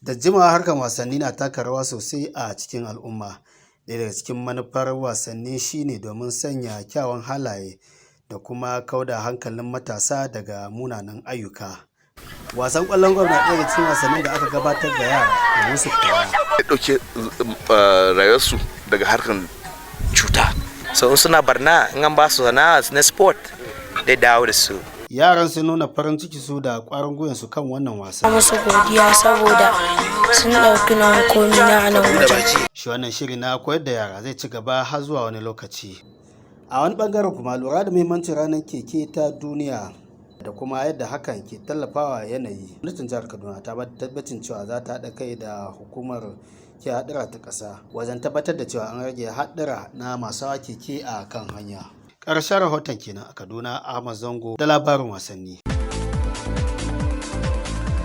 Da jimawa harkar wasanni na taka rawa sosai a cikin al'umma. Ɗaya daga cikin manufar wasanni shine domin sanya kyawun halaye da kuma kauda hankalin matasa daga munanan ayyuka. Wasan ƙwallon golf na ɗaya daga cikin wasannin da aka gabatar ga yara domin su koya. Ya ɗauke rayuwarsu daga harkar cuta. So in suna barna, in an ba su sana'a na sport, dai dawo da su. Yaran sun nuna farin ciki su da ƙwarin gwiwansu kan wannan wasa. Musu godiya saboda sun ɗauki nauyin komi na a nan wajen. Shi wannan shiri na koyar da yara zai ci gaba har zuwa wani lokaci. A wani bangaren kuma, lura da muhimmancin ranar keke ta duniya da kuma yadda hakan ke tallafawa yanayi, gwamnatin jihar Kaduna ta ba tabbacin cewa za ta haɗa kai da hukumar ke haɗura ta ƙasa wajen tabbatar da cewa an rage haɗura na masu hawa keke a kan hanya. Ƙarshen rahoton kenan a Kaduna, Ahmad Zango da labarin wasanni.